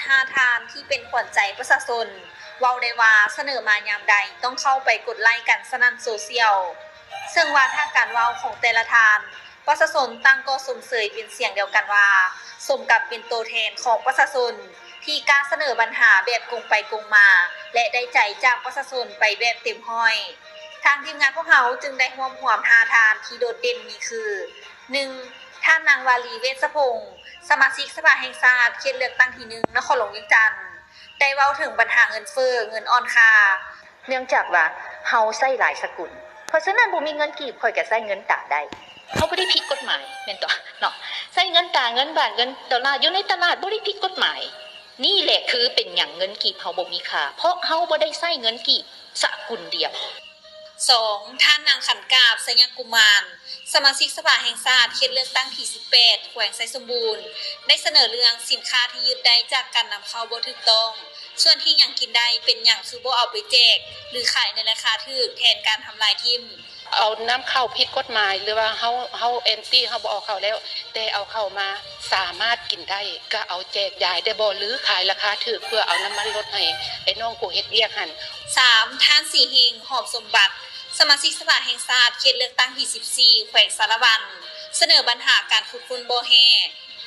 ຫ້າທ່ານທີ່ເປັນຂວັນໃຈປະຊາຊົນ ເວົ້າໄດ້ວ່າສະເໜີມາຍາມໃດ ຕ້ອງເຂົ້າໄປກົດໄລ້ກັນສະໜັ່ນໂຊຊຽວ. ເຊິ່ງວ່າທ່າການເວົ້າຂອງແຕ່ລະທ່ານ ປະຊາຊົນຕ່າງກໍຊົມເຊີຍເປັນສຽງດຽວກັນວ່າ ສົມກັບເປັນໂຕແທນຂອງປະຊາຊົນ ທີ່ກ້າສະເໜີບັນຫາແບບກົງໄປກົງມາ ແລະ ໄດ້ໃຈຈາກປະຊາຊົນໄປແບບເຕັມຮ້ອຍ. ທາງທີມງານພວກເຮົາຈຶ່ງໄດ້ຮວບຮວມຫ້າທ່ານທີ່ໂດດເດັ່ນມີຄື ໜຶ່ງ ທ່ານນາງ ວາລີ ເວດສະພົງ ສະມາຊິກສະພາແຫ່ງຊາດ ເຂດເລືອກຕັ້ງທີໜຶ່ງ ນະຄອນຫຼວງວຽງຈັນ ໄດ້ເວົ້າເຖິງບັນຫາເງິນເຟີ້, ເງິນອ່ອນຄ່າ. ເນື່ອງຈາກວ່າເຮົາໃຊ້ຫຼາຍສະກຸນ, ເພາະສະນັ້ນບໍ່ມີເງິນກີບ ຂ້ອຍກໍໃຊ້ເງິນຕາໄດ້. ເຮົາບໍ່ໄດ້ຜິດກົດໝາຍແມ່ນຕົວະເນາະ, ໃຊ້ເງິນຕາ, ເງິນບາດ, ເງິນໂດລາຢູ່ໃນຕະຫຼາດ ບໍ່ໄດ້ຜິດກົດໝາຍ. ນີ້ແຫຼະຄືເປັນຫຍັງເງິນກີບເຮົາບໍ່ມີຄ່າ, ເພາະເຮົາບໍ່ໄດ້ໃຊ້ເງິນກີບສະກຸນດຽວ. ສອງ ທ່ານນາງ ຂັນກາບ ໄຊຍະກຸມານ ສະມາຊິກສະພາແຫ່ງຊາດ ເຂດເລືອກຕັ້ງທີສິບແປດ ແຂວງໄຊສົມບູນ ໄດ້ສະເໜີເລື່ອງສິນຄ້າທີ່ຍຶດໄດ້ຈາກການນຳເຂົ້າບໍ່ຖືກຕ້ອງ, ສ່ວນທີ່ຍັງກິນໄດ້ ເປັນຫຍັງຄືບໍ່ເອົາໄປແຈກ ຫຼື ຂາຍໃນລາຄາຖືກແທນການທຳລາຍຖິ້ມ? ເອົານຳເຂົ້າຜິດກົດໝາຍ ຫຼືວ່າເຮົາ ເຮົາແອນຕີ ເຮົາບໍ່ເອົາເຂົ້າແລ້ວ ແຕ່ເອົາເຂົ້າມາສາມາດກິນໄດ້ ກະເອົາແຈກຢາຍໄດ້ບໍ່ ຫຼືຂາຍລາຄາຖືກ ເພື່ອເອົານ້ຳມັນລົດໃຫ້ໄອ້ນ້ອງຜູ້ເຮັດວຽກຫັ້ນ. ສາມ ທ່ານ ສີເຮງ ຫອມສົມບັດ ສະມາຊິກສະພາແຫ່ງຊາດ ເຂດເລືອກຕັ້ງທີສິບສີ່ ແຂວງສາລະວັນ ສະເໜີບັນຫາການຂຸດຄົ້ນບໍ່ແຮ່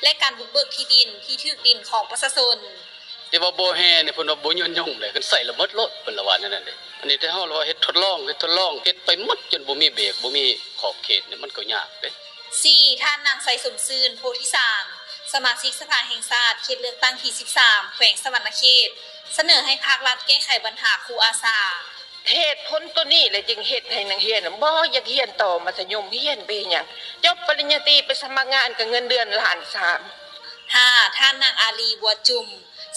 ແລະ ການບຸກເບີກທີ່ດິນທີ່ຖືກດິນຂອງປະຊາຊົນ. ທີ່ວ່າບໍ່ແຮ່ນີ້ ເພິ່ນວ່າບໍ່ຍືນຍົງເດ້, ຄັນໃຊ້ລະໝົດໂລດ ເພິ່ນລະວ່າແນວນັ້ນເດ້. ອັນນີ້ແຕ່ເຮົາລະວ່າເຮັດທົດລອງ ເຮັດທົດລອງ ເຮັດໄປໝົດຈົນບໍ່ມີເບກ ບໍ່ມີຂອບເຂດນີ້ ມັນກໍຍາກເດ້. ສີ່ ທ່ານນາງ ໄຊສົມຊື່ນ ໂພທິສານ ສະມາຊິກສະພາແຫ່ງຊາດ ເຂດເລືອກຕັ້ງທີສິບສາມ ແຂວງສະຫວັນນະເຂດ ສະເໜີໃຫ້ພາກລັດແກ້ໄຂບັນຫາຄູອາສາ. ເຫດຜົນໂຕນີ້ແຫຼະຈຶ່ງເຮັດໃຫ້ນັກຮຽນບໍ່ຢາກຮຽນຕໍ່ມັດທະຍົມ, ຮຽນໄປເຮັດຫຍັງ? ຈົບປະລິນຍາຕີໄປສະໝັກງານກໍເງິນເດືອນລ້ານສາມ. ຫ້າ ທ່ານນາງ ອາລີ ບົວຈຸມ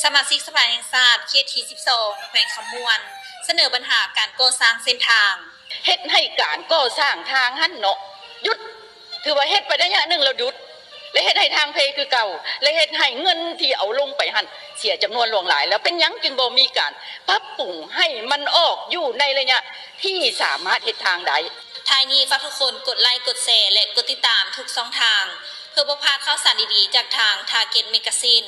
ສະມາຊິກສະພາແຫ່ງຊາດ ເຂດທີສິບສອງ ແຂວງຄຳມ່ວນ ສະເໜີບັນຫາການກໍ່ສ້າງເສັ້ນທາງ. ເຮັດໃຫ້ການກໍ່ສ້າງທາງຫັ້ນເນາະ ຢຸດ, ຖືວ່າເຮັດໄປໄລຍະໜຶ່ງແລ້ວຢຸດ ແລະ ເຮັດໃຫ້ທາງເພຄືເກົ່າ ແລະ ເຮັດໃຫ້ເງິນທີ່ເອົາລົງໄປຫັ້ນເສຍຈຳນວນຫຼວງຫຼາຍ, ແລ້ວເປັນຫຍັງຈຶ່ງບໍ່ມີການປັບປຸງໃຫ້ມັນອອກຢູ່ໃນໄລຍະທີ່ສາມາດເຮັດທາງໄດ້? ທ້າຍນີ້ຝາກທຸກຄົນກົດໄລ, ກົດແຊ ແລະ ກົດຕິດຕາມທຸກຊ່ອງທາງ ເພື່ອບໍ່ພາດຂ່າວສານດີໆ ຈາກທາງ Target Magazine.